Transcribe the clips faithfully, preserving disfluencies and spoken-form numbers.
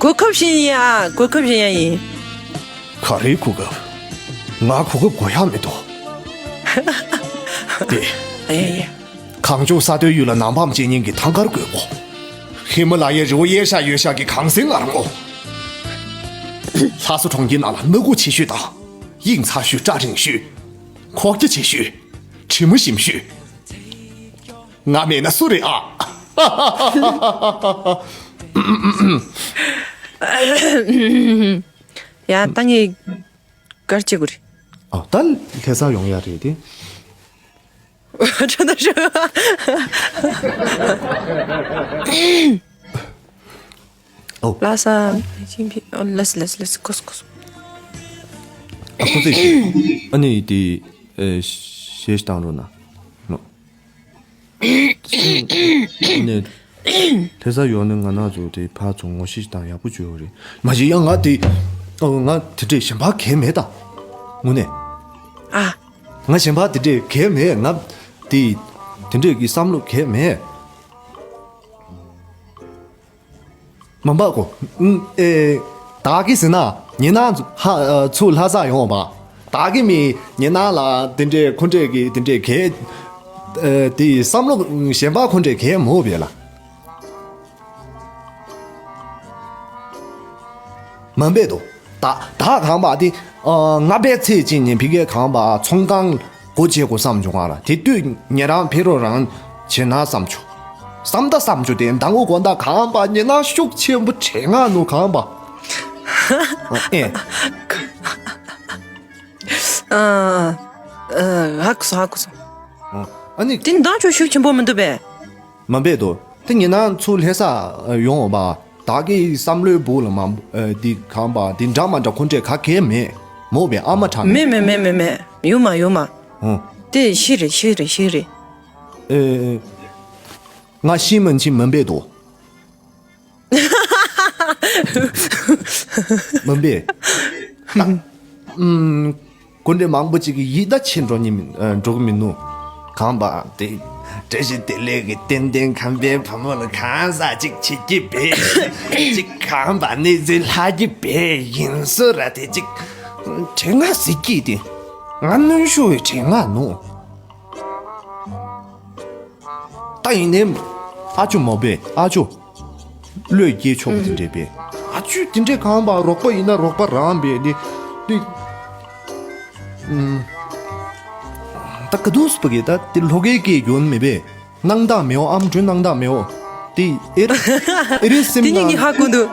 གོ་སྐབས་ཤིག་ཡིན་ཨ། གོ་སྐབས་ཤིག་ཡང་ཡིན། ག་རེའི་གོ་སྐབས། ང་གོ་སྐབས་དགོས་ཡག་མི་འདུག་དེ། ཨ་ཡ་ཡ། གངས་ལྗོངས་ས་མཐོའི་ཡུལ་ལ་ནམ་འབབ་མཇལ་སྙིང་གི་ཐང་དཀར་དགོས་གོ། ཧི་མ་ལ་ཡའི་རི་བོ་གཡས་བཞག་གཡོན་བཞག་གི་གངས་སེང་ངར་ངོ་། ལྷ་ས་གྲོང་ཁྱེར་ནང་ལ་སྣ་ཁུག་ཆེ་ཤོས་དང་། དབྱིངས་ཚ་ཤོས། སྐྲ་འགྲེང་ཤོས། ཁོག་རྒྱ་ཆེ་ཤོས། དྲི་མ་ཞིམ་ཤོས། ང་མེད་ན་སུ་རེད་ཨ། ཡ་ད་ངས་གར་བྱེད་དགོས་རེད། ཨ་ད་ལྷ་ས་ཡོང་ཡ་རེད་དེ། ཁྲོ་ད་ཤོ། ཨོ། ལྷ་ས། ཅིང་ཕི། ཨོ་ལས་ལས་ལས་ཀོས་ཀོས། ཨ་ཁོ་ཚོས། ཨ་ནི་དེ། ཨེ། གཞས་བཏང་རོགས་གནང་། ནོ། ནས། ལྷ་ས་ཡོང་ནས་ང་རང་ཚོ་དེ་ཕར་ཚུར་ངོ་ཤེས་དང་ཡག་པོ་བྱོས་ཡོད་རེད། མ་གཞི་ཡང་ང་དེ། ཨོ་ང་དེ་འདྲས་གཞན་པ་གས་མེད་ད། དངོས་གནས། ཨ། ང་གཞན་པ་དེ་འདྲས་གས་མེད། ང་དེ། དེ་འདྲས་ཀྱི་བསམ་བློ་གས་མེད། མ་འབབ་གོ། ཨུམ། ཨེ། བདག་གིས་ཟེར་ན་ཉེ་ན་ཧ། ཨ། ཚུར་ལྷ་ས་ཡོང་བ། བདག་གིས་མི་ཉེ་ན་ལ་དེ་འདྲས་ཁོ་འདྲས་ཀྱི་དེ་འདྲས་གས། ཨེ། དེ་བསམ་བློ་གཞན་པ་ཁོ་འདྲས་གས་མོ་བས་ལ། མ་འབད་དོ། ད་ད་གང་པ་དེ། ཨ། ང་པའི་ཚེ་གཅིག་ནས་ཕི་གའི་གང་པ་ཚོང་ཁང་སྒོ་འབྱེད་དགོས་བསམ་བྱུང་བ་ལ། དེ་དུས་ཉེ་རང་ཕེ་རོ་རང་བྱེད་ན་བསམ་བྱུང་། བསམ་ད་བསམ་བྱུང་། དེ་ཟླ་ངོ་དགོང་དག་གང་པ་ཉེ་ན་ཤུགས་ཆེན་པོ་དྲན་ང་ནུ་གང་པ། ཨེ། ཨ། ཨ། ཧ་གོ་སོང་། ཧ་གོ་སོང་། ཨ་ནི། དེ་འདང་ཆོ་ཤུགས་ཆེན་པོ་མི་འདུག་པས། མ་འབད་དོ། དེ་ཉེ་ན་ཚུར་ལྷ་ས་ཡོང་བ། བདག་གི་བསམ་བློའི་བུ་ལ་མ། ཨ། འདི་གང་པ་འདི་འདྲ་མ་འདྲ་ཁོ་འདྲས་ག་གེ་མེད་མོ་བས། ཨ་མ་དྲག་མེད་མེད་མེད་མེད་མེད། ཡོད་མ་ཡོད་མ། ཨོ། དེ་ཤི་རེད་ཤི་རེད་ཤི་རེད། ཨེ། ང་ཤི་མིན་ཅི་མ་འབད་དོ། མ་འབད། ཨུམ། དཀོན་འདྲེ་མང་པོ་ཅིག་གིས་ཡིད་ད་ཆེས་འགྲོ་ནི་མིན། ཨ། འགྲོ་གི་མིན་ནོ། གང་པ་དེ། བཀྲ་ཤིས་བདེ་ལེགས་ཀྱི་ཏན་ཏན་ཁམས་པའི་བུ་མོ་ལ་གང་ཟག་ཅིག་བྱེད་ཀྱི་བས། ཅིག་གང་པ་གནས་ཚུལ་ལྷག་གི་བས་ཡིན་སོ་ར། དེ་ཅིག་དྲན་ང་ཟིག་གི་དེ། ང་གནོན་ཤུགས་བས་དྲན་ང་ནོ། ད་ཡིན་ནའི། ཨ་ཅོ་མོ་པས་ཨ་ཅོ། བློས་སྐྱེས་ཆོག་པ་དེ་འདྲས་པས། ཨ་ཅོས་དེ་འདྲས་གང་པ་རོགས་པ་ཡིན་ན་རོགས་པ་རང་པས་ནི། ནི། ཨུམ། ད་ག་དུས་སུ་པ་གི་ད་དེ་ལྷོ་ཁའི་སྐད་རྒྱོན་མེད་པས། སྣང་དག་མེའོ། ཨམ་ཅོའི་སྣང་དག་མེའོ། དེ་ཨེ་རེད། ཨེ་རེད་སེམས་དེ་ཉིད་ནང་ངས་ཧ་གོ་འདུག་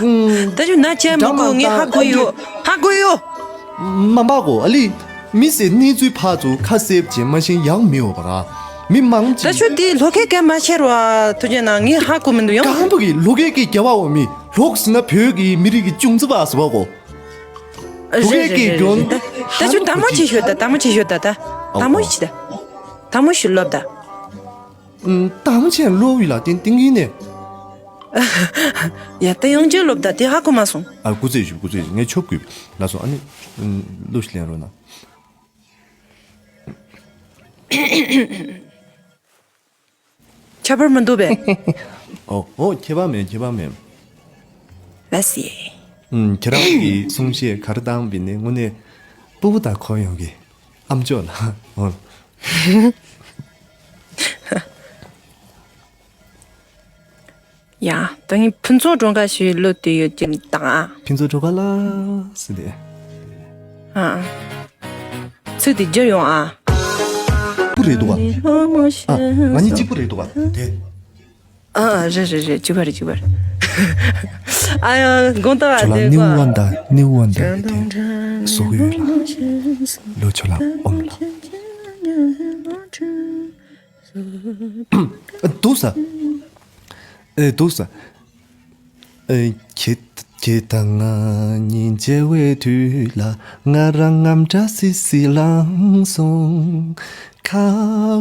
ཨུམ། ད་ཅོ་ན་ཅན་མི་གོ། ངས་ཧ་གོ་ཡོད། ཧ་གོ་ཡོད། མ་འབག་གོ། ཨ་ལི། མི་ཟེར་གནས་ཚུལ་ཕར་ཚུར་ཁ་གསལ་བྱེད་མ་ཤེས་ཡག་མི་འོ་བ་ག། མི་མང་ཅིག་ད་ཆུ་དེ་ལྷོ་ཁའི་སྐད་མ་ཤེས་རོ། ཨ། ཐུགས་རྗེ་གནང་། ངས་ཧ་གོ་མི་འདུག་ཡང་། གང་པོ་གི་ལྷོ་ཁའི་སྐད་རྒྱབ་པ་འོ། མི་ལྷོ་ཟེར་ན་བོད་ཀྱི་མི་རིགས་ཀྱི་ཅུང་ཙི་བ་ཟེར་བ་གོ། ལྷོ་ཁའི་སྐད་རྒྱོན། ད་ཆུ་དག་མོ་ཆེ་ཤོད་ད། དག་མོ་ཆེ་ཤོད་ད། ད་དག་མོ་ཞིག་ད། དག་མོ་ཞིག་ལབ་ད། ཨུམ། དམ་ཆེན་བློ་བི་ལ་བརྟེན་ཏིང་ཡིན་ནས། ཡ་ད་ཡང་བསྐྱར་ལབ་ད། དེ་ཧ་གོ་མ་སོང་། ཨ། སྐུ་ཚེ་ཞུ། སྐུ་ཚེ་ཞུ། ངས་ཆོབ་དགོས་ལ་སོང་། ཨ་ནི། ཨུམ། བློ་ཞིག་ལེན་རོགས་གནང་། ཁྱད་པར་མི་འདུག་པས། ཨོ་ཨོ། ཁྱད་པར་མེད། ཁྱད་པར་མེད། ལ་སི། ཨུམ། ཁྱེད་རང་གི་གསུང་བཤད་ག་རེ་བཏང་བས་ནས་དངོས་གནས་སྤུ་གུ་དང་གོ་ཡོང་གི། ཨམ་ཅོག་ལ། ཨོ། ཡ། ད་ངས་ཕུན་ཚོགས་སྒྲོལ་དཀར་ཞིག་བླུགས་ཏེ་ཡོད་ཀྱི་དང་ཨ། ཕུན་ཚོགས་སྒྲོལ་དཀར་ལ་ཟེར་ཏེ། ཨ། ཚིག་དེ་བསྒྱུར་ཡོང་ཨ། སྤུ་རེད་འདུག་བ། ཨ། ང་གཉིས་གཅིག་པུ་རེད་འདུག་བ། དེ། ཨ། རེད་རེད་རེད། གཅིག་པ་རེད། གཅིག་པ་རེད། ཨ་ཡ། དགོངས་དག་ཨ། ཁྱོད་ལ་དེ་ནེའུ་ཝན་ད་ནེའུ་ཝན་ད་དེ་བཟོ་གི་ཡོད་ལ། ལོ་ཁྱོད་ལ་ཨོམ་ལ། འདུག་ས། ཨེ། འདུག་ས། ཨེ། ཁྱེད་ཁྱེད་དང་ང་གཉིས་མཇལ་བའི་དུས་ལ། ང་རང་ངམ་སྐྲག་སི་སི་ལངས་སོང་། ཁ་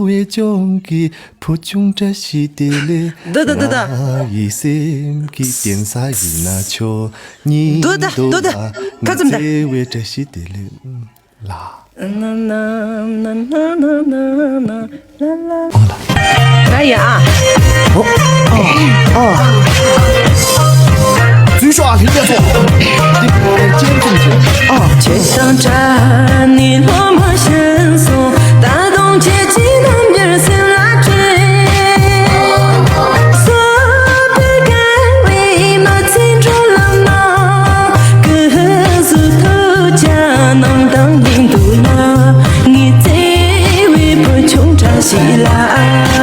བའི་ལྗོངས་ཀྱི་བུ་ཆུང་བཀྲ་ཤིས་བདེ་ལེགས། འདུག་ད་འདུག་ད། ང་ཡི་སེམས་ཀྱི་གདན་ས་ཡིན་ན་ཆོག་གཉིས་འདུག་ད་འདུག་ད། འདུག་ལ་ཁ་ཙམ་ད། བརྩེ་བའི་བཀྲ་ཤིས་བདེ་ལེགས་ལ། ད་ཡ་ཨ། ཨོ། ཨ། ཨ། ཁྱེད་དང་འཕྲད་ནས་སློབ་མ་ཤི་སོང་། ད་དུང་ཁྱེད་ཀྱི་རྣམ་འགྱུར་སེམས་ལ་དྲན། བསོད་པའི་དགའ་བའི་མི་ཚེ་འགྲོ་ལམ་ན། སྐུ་གཟུགས་ཐུགས་ཅག་ནང་དང་ཡིན་འདུག་ན། ངའི་བརྩེ་བའི་བུ་ཆུང་བཀྲ་ཤིས་ལགས།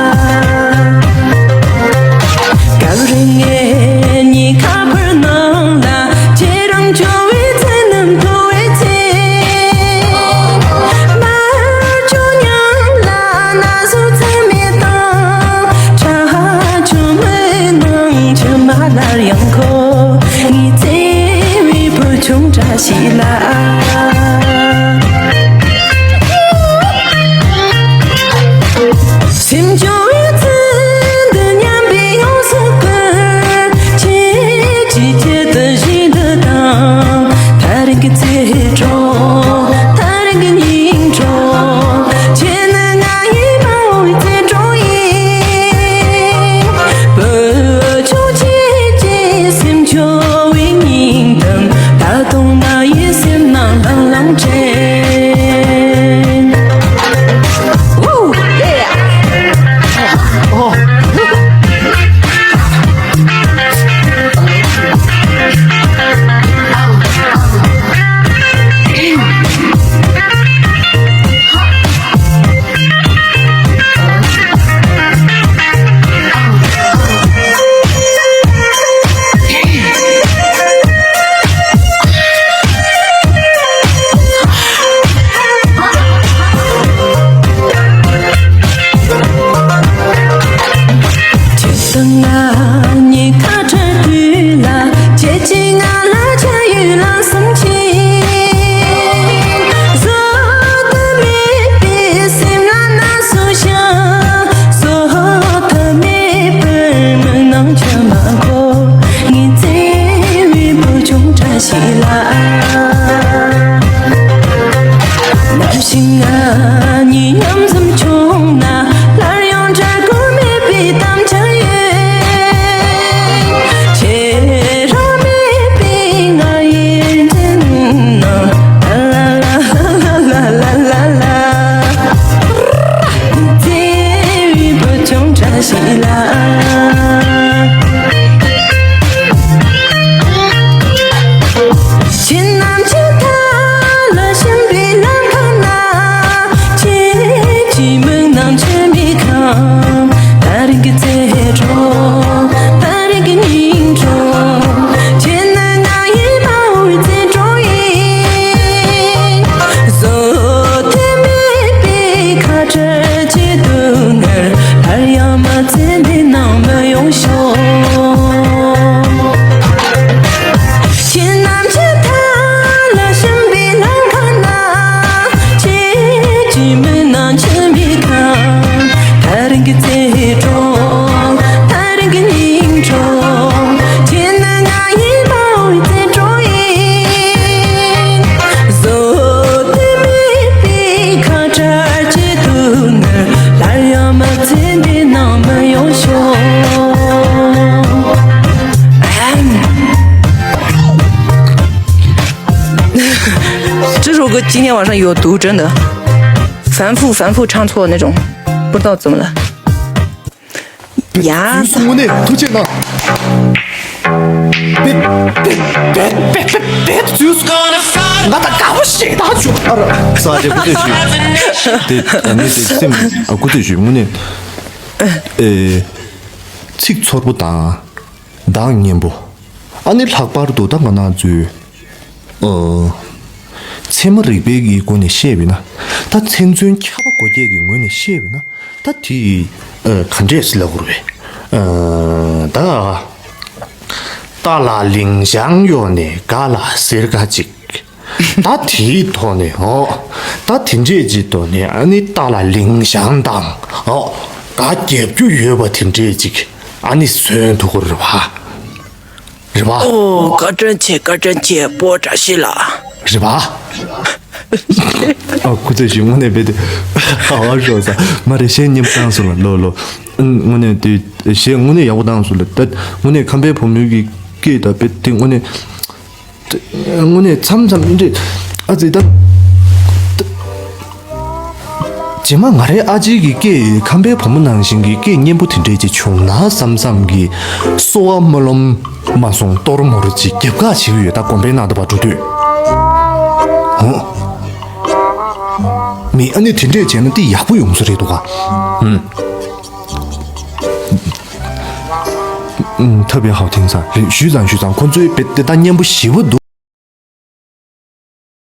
སྐབས་རེ་ངེད་གཉིས་ཁ་པར་ནང་ལ། ཁྱེད་རང་འབྱོར་བའི་མཚན་ནམ་ཐོ་བའི་ཚེ། མ་བྱོན་མྱང་ལ་ན་ཟུག་ཚད་མེད་དང་། ཁྲ་ཆུ་མོའི་ནང་ཆུ་མ་སླར་ཡང་འཁོར། ངའི་བརྩེ་བའི་བུ་ཆུང་བཀྲ་ཤིས་ལགས། སེམས་སྐྱོ་བའི་ཚུལ་དུ་མཉམ་པའི་ཡོངས་སུ་བཀོད། ཁྱེད་ཀྱི་ཆེད་དུ་བཞིན་དུ་དང་། ཐག་རིང་གི་བརྩེ་གྲོགས། ཐག་རིང་གི་སྙིང་གྲོགས། ཁྱེད་ནི་ང་ཡི་དཔའ་བོའི་བརྩེ་གྲོགས་ཡིན། བུ་ཆུང་ཁྱེད་ཀྱི་སེམས་སྐྱོ་བའི་སྙིང་གཏམ། ད་དུང་ང་ཡི་སེམས་ནང་ལྷང་ལྷང་དྲན། ཁྱེད་དང་ང་གཉིས་ཁ་བྲལ་དུས་ལ། ཁྱེད་ཀྱིས་ང་ལ་ཆ་ཡོད་ལ་བསམ་གྱིན། བཟོད་དུ་མེད་པའི་སེམས་ལ་ན་ཟུག་བཞག་བཟོད་དུ་མེད་པར་མིག་ནང་ཆུ་མ་འཁོར། ངའི་བརྩེ་བའི་བུ་ཆུང་བཀྲ་ཤིས་ལགས། ནམ་ཞིག་ང་གཉིས་མཉམ་འཛོམས་བྱུང་ན། སླར་ཡང་འབྲལ་དགོས་མེད་པའི་དམ་བཅའ་ཡོད། ཁྱེད་རང་མེད་པའི་ང་ཡི་འདྲེན་ནང་། ལ་ལ་ལ། བརྩེ་བའི་བུ་ཆུང་བཀྲ་ཤིས་ལགས། ཁྱེད་རྣམས་ཀྱི་མཐའ་ལ་ཕྱིན་པའི་ལམ་ཁ་ན། ཁྱེད་ཀྱི་མིག་ནང་ཆུ་མིག་གང་། ཐག་རིང་གི་བརྩེ་གྲོགས། ཐག་རིང་གི་སྙིང་གྲོགས། ཁྱེད་ནི་ང་ཡི་དཔའ་བོའི་བརྩེ་གྲོགས་ཡིན། བཟོད་དུ་མེད་པའི་ཁ་བྲལ་གྱི་སྡུག་བསྔལ། སླར་ཡང་མི་ཚེ་འདི་ནང་མི་ཡོང་ཤོག། ཁྱེད་རྣམས་ཀྱི་མཐའ་ལ་ཕྱིན་པའི་ལམ་ཁ་ན། ཁྱེད་ཀྱི་མིག་ནང་ཆུ་མིག་གང་། ཐག་རིང་གི་བརྩེ་གྲོགས། ཐག་རིང་གི་སྙིང་གྲོགས། ཁྱེད་ནི་ང་ཡི་དཔའ་བོའི་བརྩེ་གྲོགས་ཡིན། བཟོད་དུ་མེད་པའི་ཁ་བྲལ་གྱི་སྡུག་བསྔལ། སླར་ཡང་མི་ཚེ་འདི་ནང་མི་ཡོང་ཤོག། 这首歌纪念网上有毒，真的，反复反复唱错那种，不知道怎么了。呀，དུས་སུ་དངོས་གནས་ཐུགས་རྗེ་གནང་། བེ་བེ་བེ་བེ་བེ་བེ་དུས་སུ། ང་ད་དགའ་པོ་ཞེ་དྲག་བྱུང་། ཨ་ར། ས་ཆ་སྐུ་ཚེ་ཞུ། དེ་ཨ་ནི་དེ་སེམས་ཨ་སྐུ་ཚེ་ཞུ་དངོས་གནས། ཨེ། ཚིག་ཚོར་པོ་དང་། གདངས་སྙན་པོ། ཨ་ནི་ལྷག་པར་དུ་ད་ང་རང་ཚོའི། ཨོ། ཚད་མ་རིག་པའི་གི་སྒོ་ནས་བཤད་པས་ན། ད་མཚན་མཚོན་ཁྱབ་པ་སྒོ་བརྒྱད་ཀྱི་ངོས་ནས་བཤད་པས་ན། ད་དེ་ཨ་ག་འདྲས་ལབ་དགོས་རེད། ཨ་ད་རྟ་ལ་ལིང་ཞང་གཡོག་ནས་ག་ལ་ཟེར་ག་ཅིག། ད་དེའི་ཐོག་ནས་ཨོ། ད་དེ་འདྲས་ཀྱི་ཐོག་ནས་ཨ་ནི་རྟ་ལ་ལིང་ཞང་དང་ཨོ། ག་རྒྱབ་རྒྱུ་ཡོད་པ་དེ་འདྲས་ཅིག་ཨ་ནི་བཟོས་འདུག་གོ་རེད་བ། རེད་བ། ཨོ། བཀའ་དྲིན་ཆེ། བཀའ་དྲིན་ཆེ། སྤོ་བཀྲ་ཤིས་ལགས། རེད་བ། ཨ་སྐུ་ཚེ་ཞིག་དངོས་གནས་རྦད་དེ་ཧ་བ་ཤོག་ས་མ་རེད། གཞས་སྙན་པོ་བཏང་སོང་ལ་ལོ་ལོ། དངོས་གནས་དེ་གཞས་དངོས་གནས་ཡག་པོ་བཏང་སོང་ལ། ད་དངོས་གནས་ཁམས་པའི་བུ་མོའི་གི་ སྐད་ད་བེད་དེ་དངོས་གནས། དངོས་གནས་མཚམས་མཚམས་འདི་ཨ་ཙི་ད། རྗེས་མ་ང་རའི་ཨ་ཅེ་གི་སྐད་ཁམས་པའི་བུ་མོ་ནང་བཞིན་གྱི་སྐད་སྙན་པོ་དེ་འདྲས་ཅིག་བྱུང་ན་བསམ་བསམ་གྱི་གསོལ་བ་སྨོན་ལམ་མ་སོང་གཏོར་མོར་ཅིག་རྒྱབ་ཁ་བྱེད་ཀྱི་ཡོད། ད་དགོན་པའི་ནང་དུ་བ་འགྲོ་དུས་ཧོ། མི་ཨ་ནི་དེ་འདྲས་བྱས་ན་དེ་ཡག་པོ་ཡོང་ས་རེད་འདུག་ག་ཨུམ། ཐབས་ཡག་ཧའོ་ཐེང་ས་རེད། ཞུས་ཙང་ཞུས་ཙང་ཁོ་ཚོའི་བེད་དེ་ད་སྙན་པོ་ཞེ་པོ་འདུག